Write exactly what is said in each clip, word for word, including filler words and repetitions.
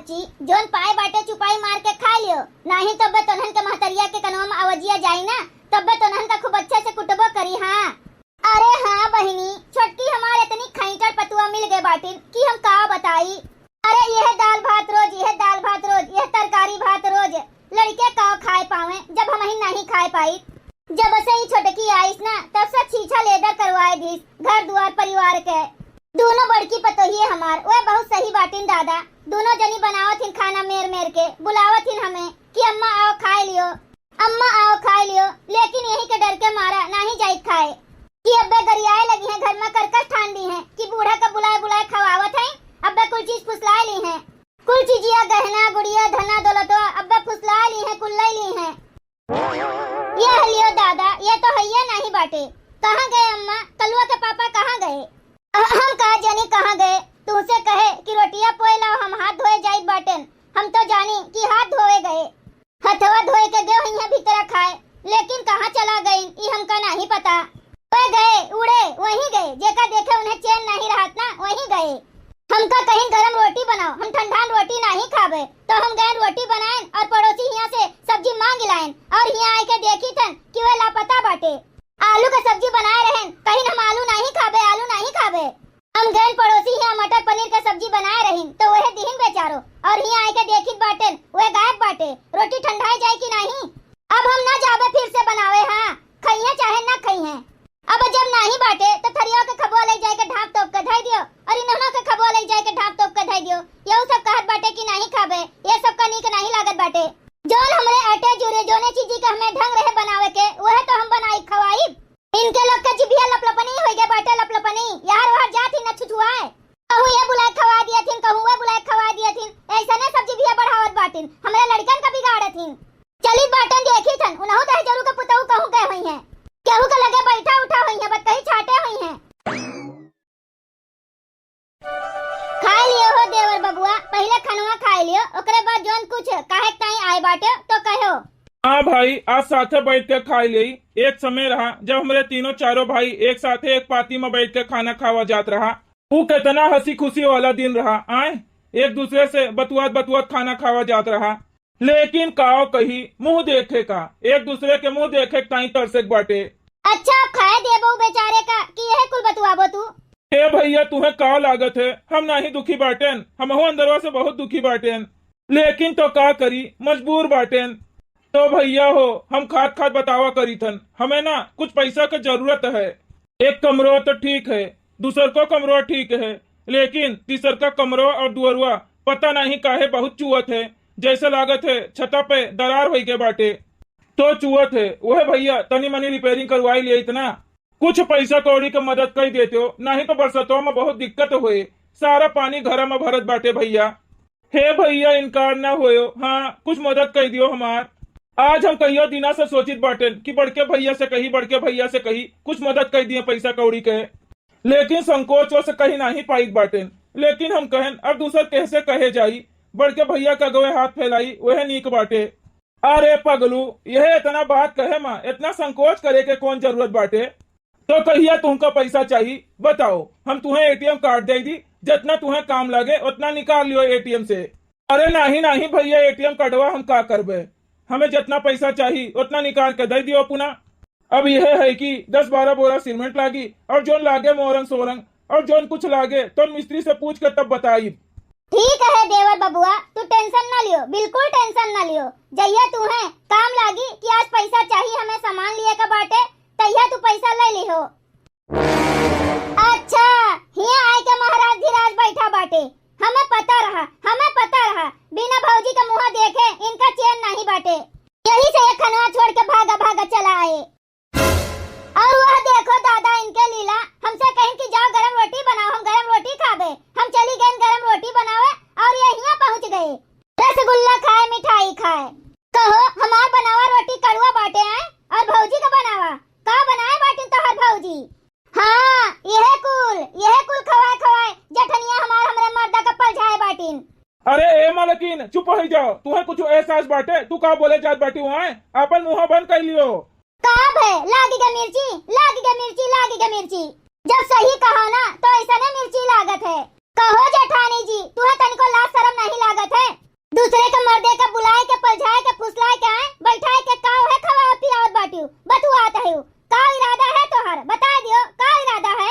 जी, जौन पाए बाटे चुपाई मार के खाइ लियो, नाहीं तब्बे तोन्हन के महतरिया के कनवा में अवजिया जाई ना, तब्बे तोन्हन का खूब अच्छे से कुटबो करी। हाँ। अरे हाँ बहिनी, छोटकी हमार इतनी खैंचड़ पतुआ मिल गए बाटिन कि हम का बताई। अरे यह दाल भात रोज, यह दाल भात रोज, यह तरकारी भात रोज, लड़के का खाए पावे जब हमहीं नाहीं खाए पाई। जब से ई छोटकी आइस ना, तब से छीछा लेदर करवाए दीस घर दुआर परिवार के। दोनों बड़की पतोहिए हमार, वह बहुत सही बाटिन दादा। दोनों जनी बनावत हिन खाना मेर मेर के, बुलावत हिन हमें कि अम्मा आओ खाए लियो, अम्मा आओ खाए लियो, लेकिन यही के डर के मारा नाहीं जाइत खाए कि अब्बे गरियाए लगी हैं, घर में करकस ठान ली हैं कि बूढ़ा का बुलाए बुलाए खवावत हैं, अब्बे कुल चीज फुसलाए ली हैं, कुल चीजिया गहना गुड़िया धना दौलतवा अब्बे फुसलाए ली हैं, कुल्लई ली हैं। यह लियो दादा, ये तो हइये नाहीं बाटे। कहाँ गए अम्मा? कलुआ के पापा कहाँ गए? अ-, हम का जानी कहाँ गए? तुमसे कहे कि रोटिया पोए लाओ, हम हाथ धोए जाइत बाटेन। हम तो जानी कि हाथ धोए गए। हथवा धोए के गए होइहें भीतरा खाए, लेकिन कहाँ चला गइन, ई हमका नाहीं पता। ओए गए, उड़े, वहीं गए, जेका देखे उन्हें चैन नाहीं रहत ना, वहीं गए। हमका कहिन गरम रोटी बनाओ, हम ठंडान रोटी नाहीं खाबे, तो हम गए रोटी बनाएन और पड़ोसी हियाँ से सब्जी मांग लाएन और हियाँ आइके देखी थन कि वह लापता बाटे। आलू का सब्जी बनाए रहेन, कहिन हम आलू नाहीं खाबे, आलू नाहीं खाबे। हम गए पड़ोसी हियाँ मटर पनीर का सब्जी बनाए रहिन, तो वह दिहिन बेचारो, और हियाँ आइके देखित बाटेन, वह गायब बाटे। रोटी ठंडाए जाए कि नाहीं? अब हम ना जाबे फिर से बनावे, हाँ, खइहें चाहे ना खइहें। अब जब नाहीं बाटे, तो थरिया के खबुआ ले जाए के ढाँप तोप के धइ दियो, और इन्हनों के खबुआ ले जाए के ढाँप तोप के धइ दियो। यहू सब कहत बाटे कि नाहीं खाबे, ये सब का नीक नाहीं लागत बाटे। जौन हमरे अटे जुरे, जौने चीजी के हमें ढंग रहे बनावे के, वह तो हम बनाई खवाई। इनके लोग के जिभिया लपलपनी होइ गए बाटे, लपलपनी। यार वार जात ही न छुछुआए। कहूँ ये बुलाए खवा दिया थिन, कहूँ वो बुलाए खवा दिया थिन। ऐसने सब जिभिया बढ़ावत बाटिन, हमरे लड़कन का बिगाड़त हिन। चली बाटन देखी थन, उनहु दहजरू के पुतहु कहूँ गए होइहें। केहू के लगे बैठा उठा होइहें, बतकही छाटे होइहें। खाए लियो हो देवर बबुआ, पहिले खनवा खाए लियो, ओकरे बाद जौन कुछ काहे ताई आए बाटे तो कहो। हाँ भाई, आज साथे बैठ के खाए लेई। एक समय रहा जब हमरे तीनों चारों भाई एक साथे एक पाती में बैठ के खाना खावा जात रहा। ऊ कितना हँसी खुशी वाला दिन रहा। आए एक दूसरे से बतुआत बतुआत खाना खावा जात रहा। लेकिन काव कही, मुँह देखे का, एक दूसरे के मुँह देखे के ताई तरसे के बाटे। अच्छा, अब खाए देबो उ बेचारे का कि यह कुल बतुआबो तू? ए भइया, तुहें का लागत है, हम नाहीं दुखी बाटेन, हमहू अंदरवा से बहुत दुखी बाटेन, लेकिन तो का करी, मजबूर बाटेन। तो भइया हो, हम खात खात बतावा करी थन, हमें ना कुछ पैसा के जरूरत है। एक कमरो तो ठीक है, दूसर को कमरो ठीक है, लेकिन तीसर का कमरो और दुअरवा पता नाहीं काहे बहुत चुअत है, जैसे लागत है छता पे दरार होई के बाटे। तो चुअत है, वह भइया तनी मनी रिपेयरिंग करवाई लिए इतना, कुछ पैसा कौड़ी के मदद कर देते हो, नाहीं तो बरसतवा में बहुत दिक्कत होए, सारा पानी घर में भरत बाटे भइया। हे भइया, इनकार ना होयो, हाँ, कुछ मदद कर दियो हमार। आज हम कहियो दिना से सोचित बाटेन कि बड़के भइया से कही, बड़के भइया से कही, कुछ मदद कर दिए पैसा कौड़ी के, लेकिन संकोचो से कही नाहीं पाइत बाटेन। लेकिन हम कहेन, अब दूसर कैसे कहे जाई, बड़के भइया का गवे हाथ फैलाई, वह नीक बाटे। अरे पगलू, यह इतना बात कहे मा इतना संकोच करे के कौन जरूरत बाटे? तो कहिया तुमका पैसा चाही, बताओ, हम तुहें एटीएम कार्ड दे दी, जितना तुहें काम लागे उतना निकाल लियो एटीएम से। अरे नाहीं, नाहीं भइया, एटीएम कार्डवा हम का करबे, हमें जितना पैसा चाही उतना निकाल के दे दियो अपना। अब यह है कि दस बारह बोरा सीमेंट लागी और जोन लागे मोरंग सोरंग और जोन कुछ लागे तो मिस्त्री से पूछ के तब बताई। ठीक है देवर बबुआ, तू टेंशन ना लियो, बिल्कुल टेंशन ना लियो। जहिया तुहें काम लागी कि आज पैसा चाही, हमें सामान लिए का बाटे, तहिया तू पैसा ले लिहो। अच्छा, हियां आए के महाराज धीराज बैठा बाटे। हमें पता रहा, हमें पता रहा, बिना भौजी के मुंह देखे इनका चैन नाहीं बाटे। यही से एक खनवा छोड़ के भागा भागा चला आए। और वह देखो दादा इनके लीला, हमसे कहिन कि जाओ गरम रोटी बनाओ, हम गरम रोटी खाबे। हम चली गइन गरम रोटी बनावे और ये हियां पहुंच गए। रसगुल्ला खाए, मिठाई खाए। कहो, हमार बनावा रोटी कड़ुआ बाटे आए और भौजी का बनावा? का बनाए बाटिन तोहर भौजी? हाँ, यह कुल, यह कुल खवाए खवाए जेठनिया हमार हमरे मर्दा का पलझाए बाटिन। अरे ए मालकिन, चुप हो जाओ, तुहें कुछ एहसास बाटे? तू का बोले जात बाटी हुआए? आपन मुंह बंद कर लियो। का भे, लागी गे मिर्ची, लागी गे मिर्ची, लागी गे मिर्ची। जब सही कहा ना, तो ऐसने मिर्ची लागत है। कहो जेठानी जी, तुहे तनिको लाज शरम नहीं लागत है? दूसरे के मर्दे के बुलाए के, पलझाए के, फुसलाए के, आए, बैठाए के, काव है खवावत पियावत बाटियो, बतुआत है, का इरादा है तोहर? बता दियो, का इरादा है?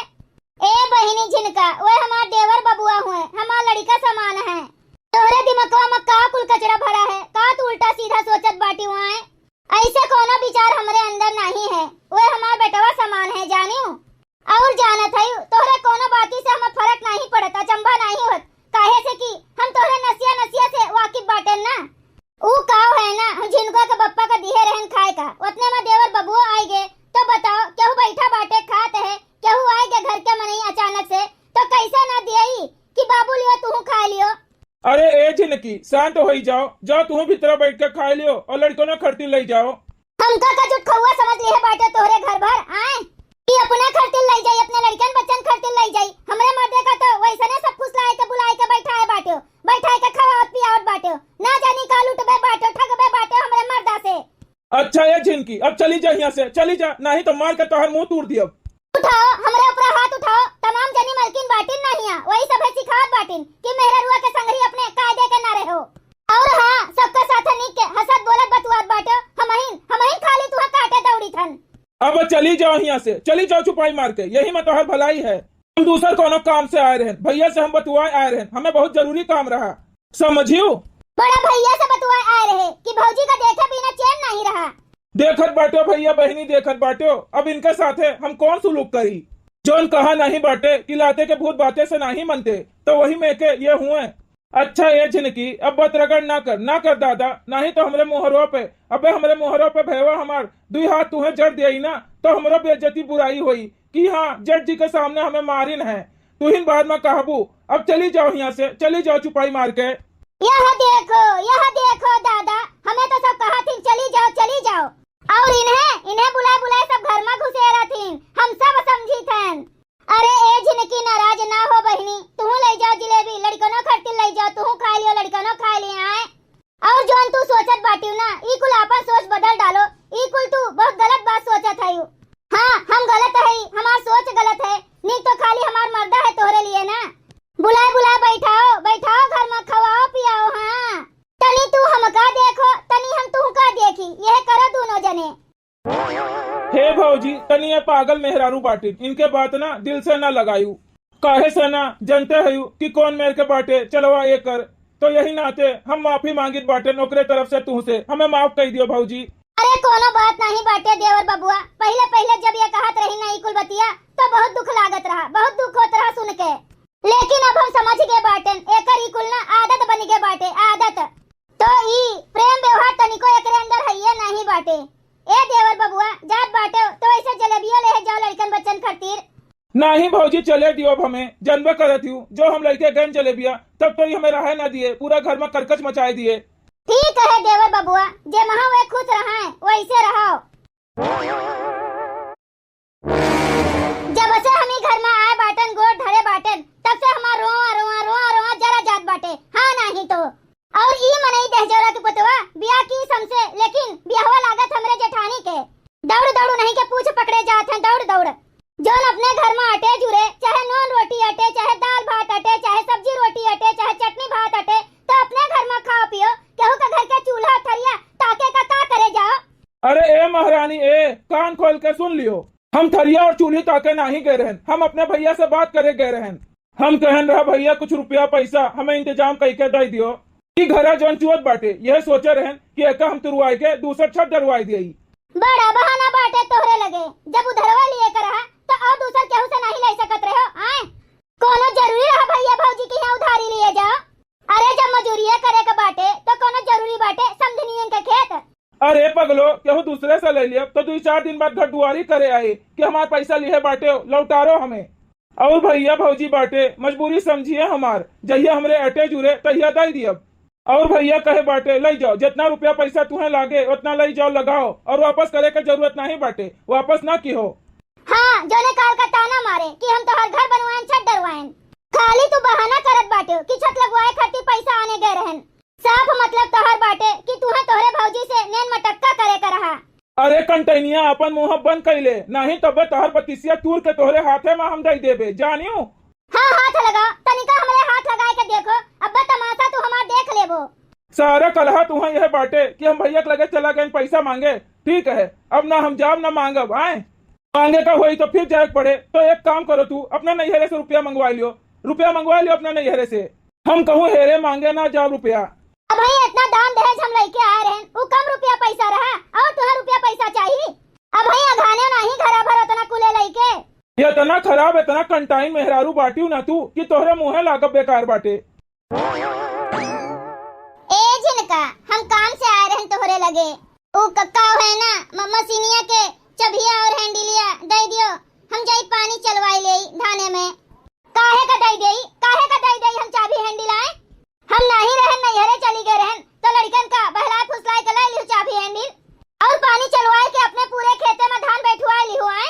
ए बहिनी झिनका, ओए हमार देवर बबुआ हुए, हमार लड़िका समान है। तोहरे दिमगवा में का कुल कचरा भरा है, का तू उल्टा सीधा सोचत बाटियो आए? ऐसे कोनो विचार हमरे अंदर नहीं है, ओए हमार बेटवा समान है, जानियो। और जानत है, तोहरे कोनो बाती से हमें फर्क नहीं पड़त, अचंभा नहीं होत, काहे से कि हम तोहरे नसिया नसिया से वाकिफ बाटेन ना। ऊ काव है ना, हम झिनका के बप्पा का दिहे रहन खाए का, उतने में देवर बबुआ आइ गए, तो बताओ, केहू बैठा बाटे खात है, केहू आइ गए घर के मनई अचानक से, तो कैसे ना दियई कि बाबू लियो, तुहू खा लियो। अरे ए झिनकी, शांत होई जाओ, जाओ तुहू भीतरा बैठ के खाए लियो और लड़कनो खरती ले जाओ। हमका का जुटखउआ समझ लिहे बाटे तोहरे घर भर, आए? कि अपने खरती ले जाई, अपने लड़कन बच्चन खरती ले जाई, हमरे मर्दे का तो वैसने सब फुसलाए के बुलाए के बैठाए बाटे, बैठाए के खवावत पियावत बाटे, ना जानी का लुटबे बाटे, ठगबे बाटे हमरे मर्दा से। अच्छा ए झिनकी, अब चली जा यहाँ से, चली जा, नहीं तो मार के तोहर मुंह तूर दियब। उठाओ, हमरे ऊपर हाथ उठाओ, तमाम जनी मलकिन बाटिन ना हिया, वही सब है सिखावत बाटिन कि मेहररुआ के संगरी अपने कायदे के ना रहो। और हाँ, सबके साथ निक के हंसत बोलत बतुआत बाटे, हमहिन, हमहिन खाली तुहा काटे दौड़ी थन। अब चली जाओ यहाँ से, चली जाओ चुपाई मार के, यही में तोहर भलाई है। हम दूसर कोनो काम से आए रहन, भैया से हम बतुआए आए रहन, हमें बहुत जरूरी काम रहा, समझियो? बड़ा भैया से बतुआए आए रहे कि भौजी का देखे बिना चैन नहीं रहा। देखत बाटो भैया बहिनी, देखत बाटो, अब इनके साथे हम कौन सुलूक करी? जौन कहा नहीं बाटे कि लाते के भूत बाते से नहीं मनते, तो वही में के ये हुए। अच्छा ए झिनकी, अब बात रगड़ ना कर, ना कर दादा, नहीं तो हमरे मुहरो पे, अबे हमरे मुहरो पे भैया हमार दुई हाथ तुहे जड़ दियाई ना, तो हमरो बेइज्जती बुराई होई कि हाँ, जज जी के सामने हमें मारिन है। तुहिन बाद में कहबू, अब चली जाओ यहाँ से, चली जाओ चुपाई मार के। यह देखो, यह देखो दादा, हमें तो सब कहा थी चली जाओ, चली जाओ। और इन्हें, इन्हें बुलाए बुलाए सब घर में घुसेरा थी, हम सब समझी थेन। अरे ए झिनकी नाराज ना हो बहिनी, तुहू ले जाओ जिलेबी, लड़कनो खरती ले जाओ, तुहू खा लियो, लड़कनो खा लिए आए। और जौन तू सोचत बाटियो ना, ई कुल आपन सोच बदल डालो, ई कुल तू बहुत गलत बात सोचत है। हाँ, हम गलत है, हमार सोच गलत है, नीक तो खाली हमार मर्दा है तोहरे लिए ना। बुलाए बुलाए बैठाओ, बैठाओ घर में, खवाओ पियाओ। हाँ, तनी तू हमका देखो, तनी हम तुहका देखी, यह करो दोनों जने। हे भौजी, तनी ये पागल मेहरारू बाटिन, इनके बात ना दिल से ना लगायू। काहे से ना जनते हयू कि कौन मेर के बाटे चलवा एकर, तो यही नाते हम माफी मांगित बाटेन ओकरे तरफ से तुहसे, हमें माफ कई दियो भौजी। अरे कोनो बात नहीं बाटे देवर बबुआ, पहिले पहिले जब ये कहत रही ना ई कुल बतिया तो बहुत दुख लागत रहा, बहुत दुख होत रहा सुन के, लेकिन अब हम समझ गए बाटेन एकर ई कुल ना आदत बन गए बाटे, आदत। तो ई प्रेम व्यवहार तनिको एकरे अंदर हइये नहीं बाटे। ए देवर बबुआ, जात बाटे तो ऐसे जलेबियो ले जाओ लड़कन बच्चन खातिर। नाही भौजी, चले दियो अब हमें, जनबे करत हूँ, जो हम लइके गए जलेबिया, तब तो ये हमें रहे ना दिए, पूरा घर में करकच मचाए दिए। ठीक है देवर बबुआ, जे महा वे खुश रहा है, वैसे रहो। जब से हम ई घर में आए बाटन, गोड़ धरे बाटन, तब से हमार रोआ, रोआ, रोआ, रोआ जरा जात बाटे। हाँ, नाही तो। और ई मनई दहजौरा के पुतवा, बियाह की हमसे, लेकिन बियाहवा लागत हमरे जेठानी के। दौड़, दौड़ नहीं के पूछ पकड़े जात हैं, दौड़, दौड़। जौन अपने घर में अटे जुरे, चाहे नून रोटी अटे, चाहे दाल भात अटे, चाहे सब्जी रोटी अटे, चाहे चटनी भात अटे, तो अपने घर में खाओ पियो, केहू के घर के चूल्हा थरिया ताके का, का करे जाओ? अरे ए महारानी ए, कान खोल के सुन लियो, हम थरिया और चूल्ही ताके नाही गए रहन, हम अपने भैया से बात करे गए रहन। हम कहन रहा, "भैया, कुछ रुपया पैसा हमें इंतजाम कई के दे दियो।" ई घरा जौन चुअत बाटे, यह सोचे रहन कि एका हम तुरवाई के दूसर छत डरवाई दियई। बड़ा बहाना बाटे तोहरे लगे, जब उधरवा लिए के रहा, तो और दूसर केहू से नहीं ले सकत रहो, आए? कोनो जरूरी रहा भैया भौजी के यहाँ उधारी लिए जाओ? अरे, जब मजूरिये करे के बाटे, तो कोनो जरूरी बाटे समझनियन के खेत? अरे पगलो, केहू दूसरे से ले लियब, तो दुई चार दिन बाद घर दुआरी करे आई कि हमार पैसा लिहे बाटे, लौटारो हमें। और भैया भौजी बाटे, मजबूरी समझिए हमार, जहिया हमरे अटे जुरे, तहिया दे दियब। और भैया कहे बाटे, "ले जाओ, जितना रुपया पैसा तुहें लागे, उतना ले जाओ, लगाओ, और वापस करे के जरूरत नहीं बाटे, वापस ना किहो।" हाँ, जोने काल का ताना मारे कि हम तोहर घर बनवाएन, छत डरवाएन। खाली तू बहाना करत बाटे कि छत लगवाए खातिर पैसा आने गए रहन। साफ मतलब तोहर बाटे कि तुहें तोहरे भौजी से नेन मटक्का करे के रहा। अरे कंटैनिया, अपन मुंह बंद कर ले, नहीं तबे तोहर बतिसिया तूर के तोहरे हाथे में हम दे देबे, जानियो। हाँ, हाथ लगा, तनिका हमरे सारा कलहा तुहाँ यह बाटे कि हम भैया के लगे चला गए पैसा मांगे। ठीक है, अब ना हम जाब ना मांगब, आए। मांगे का होई तो फिर जाए के पड़े। तो एक काम करो, तू अपना नैहरे से रुपया मंगवा लियो, रुपया मंगवा लियो अपना नैहरे से। हम कहूँ हेरे मांगे ना जाब रुपया। अब भाई इतना दान दहेज हम लेके आए रहन, उ कम रुपया पैसा रहा और तुहाँ रुपया पैसा चाही? अब भाई अघाने नाही घरा भर उतना कुले लेके। ये इतना खराब, इतना कंटाइन मेहरारू बाटियो ना तू कि तोहरे मुँहे लागब बेकार बाटे। ए झिनका, हम काम से आए रहन तोहरे लगे। उ कक्का है ना, म-, मशीनिया के चबिया और हैंडिलिया दे दियो, हम जाई पानी चलवाई ले धाने में। काहे का दे देई, काहे का दे देई हम चाबी हैंडिल आए? हम नाही रहन, नैहरे चली गए रहन, तो लड़कन का बहलाए फुसलाए के लाई लियो चाबी हैंडिल और पानी चलवाए के अपने पूरे खेते में धान बैठवाए लियो आए।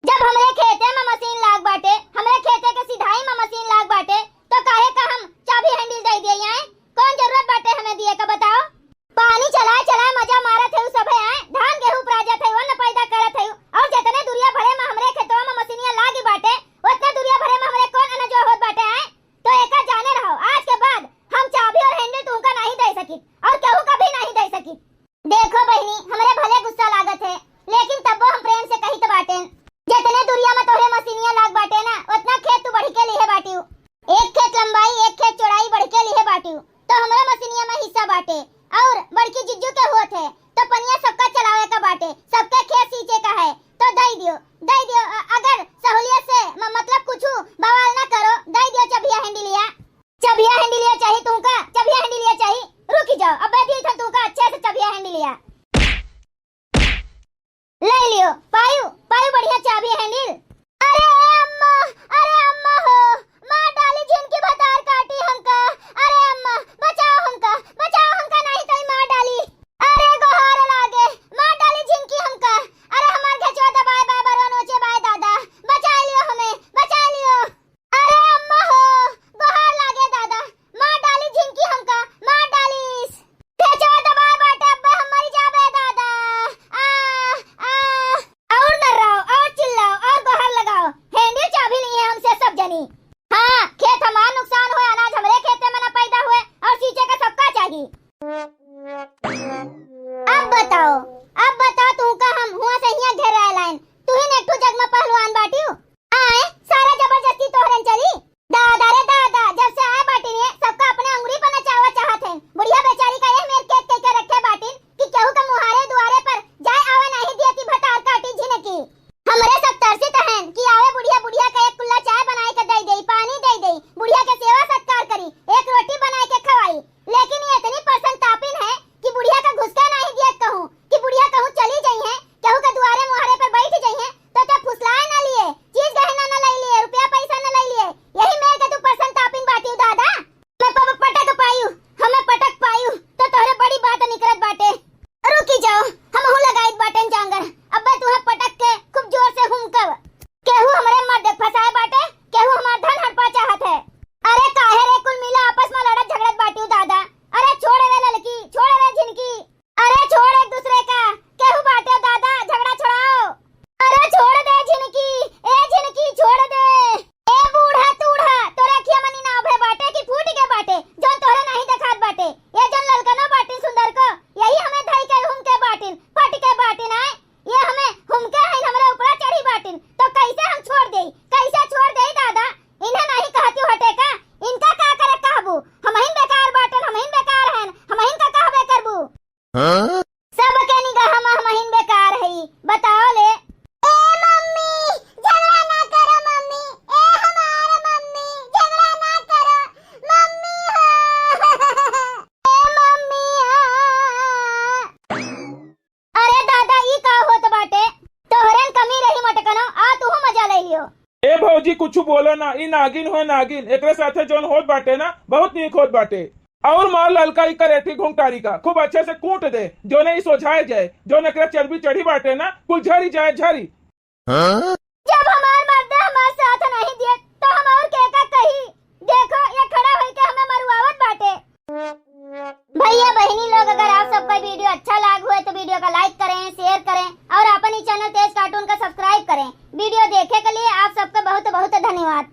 जब हमरे खेते में मशीन लाग बाटे, हमरे खेते के सिधाई में मशीन लाग बाटे, तो काहे का हम चाबी हैंडिल दे दिए आए? कौन जरूरत बाटे हमें दिए का, बताओ? पानी चलाए चलाए मजा मारत है उ सभे आए, धान गेहूं उपराजत है, अन्न पैदा करत है, और जितने दुरिया भरे में हमरे खेतवा में मशीनिया लागी बाटे, उतने दुरिया भरे में हमरे कौन अनजवा होत बाटे आए? तो एका जाने रहो, आज के बाद हम चाबी और हैंडल तुमका नहीं दे सकित और केहू का भी नहीं दे सकित। देखो बहिनी, हमरे भले गुस्सा लागत है, लेकिन तब्बो हम प्रेम से कहित बाटेन, जितने दुरिया में तोहरे मशीनिया लाग बाटे ना, उतना खेत तू बढ़ के लिहे बाटियो। एक खेत लंबाई, एक खेत चौड़ाई बढ़ के लिहे बाटियो, तो हमरो मशीनिया में हिस्सा बाटे और बड़की जिज्जू के होत है, तो पनिया सबका चलावे का बाटे, सबके खेत सींचे का है, तो दई दियो, दई दियो। अ-, अगर सहूलियत से म-, मतलब कुछ बवाल ना करो, दई दियो चबिया हैंडिलिया। चबिया हैंडिलिया चाही तुमका, चबिया हैंडिलिया चाही। रुकी जाओ, अब दे दी थन तुमका अच्छे से चबिया हैंडिलिया। ले लियो, पायु, पायु बढ़िया चाबी हैंडिल। अरे अम्मा, अरे अम्मा हो, मार डाली झिनकी भतार काटी हमका। अरे अम्मा, बचाओ हमका, बचाओ हमका, नहीं तो ई मार डाली। अरे गोहार लागे, मार डाली झिनकी हमका। अरे हमार घेचवा दबाए बाय, बरवा नोचे बाय दादा, बचाए लियो हमें, बचाए लियो। अरे अम्मा हो, गोहार लागे दादा, मार डाली झिनकी हमका, मार डालिस। घेचवा दबाए बाटे, अब्बे हम मरी जाबे दादा। आ, आ। और नर्राओ, और चिल्लाओ, और गोहार लगाओ। हैंडिल चाबी ली है हमसे सब जनी। हाँ, खेत हमार नुकसान होए, अनाज हमरे खेते में ना पैदा होए, और सींचे का सबका चाही। अब बताओ, अब बताओ, तुहका हम हुआं से हियां घेराए लाइन, तुहिन एक ठो जग में पहलवान बाटियो। आए, सारा जबरदस्ती तोहरन चली? दादा रे दादा, जब से आए बाटिन ये, सबका अपने अंगुरी पर नचावा चाहत हैं। बुढ़िया बेचारी का यह मेर कैद कइके रखे बाटिन कि केहू के मुहारे दुआरे पर जाए आवे नहीं दिया कि भतार काटी झिनकी। हमरे सब तरसित हैं कि आवे बुढ़िया, बुढ़िया का एक कुल्ला चाय बनाए के दे देई, पानी दे देई, बुढ़िया के सेवा सत्कार करी, एक रोटी बनाए के खवाई। लेकिन ये इतनी परसंतापिन है कि बुढ़िया का घुसके नहीं दियत कहूँ, कि बुढ़िया कहूँ चली जइहैं, केहू के दुआरे मुहारे पर बैठ जइहैं, तो तब फुसलाए न लिए, चीज गहना न ले लिए, रुपया पैसा न ले लिए, यही मेर के तू परसंतापिन बाटिउ दादा। मैं प-, पटक पायु, हमें पटक पायु, तो तोहरे बड़ी बात निकरत बाटे। रुकी जाओ, हमहू लगाइत बाटेन जांगर। अब्बे तुहे पटक के खूब जोर से हुमकब। केहू हमरे मर्द के फंसाए बाटे, केहू हमार धन हड़पा चाहत है। अरे काहे रे कुल मिला आपस में लड़त झगड़त बाटिउ दादा। अरे छोड़ रे ललकी, छोड़ रे झिनकी। अरे छोड़ एक दूसरे का, केहू बाटे दादा, झगड़ा छोड़ाओ। अरे छोड़ दे झिनकी, ए झिनकी छोड़ दे। ए बूढ़ा तूढ़ा, तोरे अखिया में नीना अभे बाटे कि फूट के बाटे, जौन तोहरे नहीं देखात बाटे। ये जौन ललकनो बाटिन सुंदर को, यही हमें धई के हुमके बाटिन, पट के बाटिन आए। ये हमें हुमके हईन, हमरे ऊपरा चढ़ी बाटिन, तो कैसे हम छोड़ देई, कैसे छोड़ देई दादा? इन्हें नहीं कहती हटे का, इनका का करे कहबू? हमहिन बेकार बाटिन, हमहिन बेकार हन, हमहिन का कहबे करबू? हाँ? सबके निगाह में हमहिन बेकार हई, बताओ ले। ए मम्मी, झगड़ा ना करो मम्मी, ए हमार मम्मी, झगड़ा ना करो मम्मी हो। ए मम्मी हो। अरे दादा, ई का होत बाटे? तोहरेन कमी रही मटकनो, आ तुहू मजा ले लियो। ए भौजी, कुछ बोलो ना, ई नागिन हो नागिन, एकरे साथे जौन होत बाटे ना, बहुत नीक होत बाटे। और मार ललका ई करेठी घुंघटारी का, खूब अच्छे से कूट दे, जौने ई सोझाए जाए, जौन एकरे चर्बी चढ़ी बाटे ना, कुल झरी जाए, झरी। हाँ? जब हमार मर्द हमार साथ नहीं दिए, तो हम और के का कही? देखो, ये खड़ा होइके हमें मरुआवत बाटे। भैया बहिनी लोग, अगर आप सबका वीडियो अच्छा लाग हुए तो वीडियो का like करें, share करें और अपन ई channel तेज cartoon का subscribe करें। वीडियो देखे के लिए आप सबका बहुत बहुत धन्यवाद।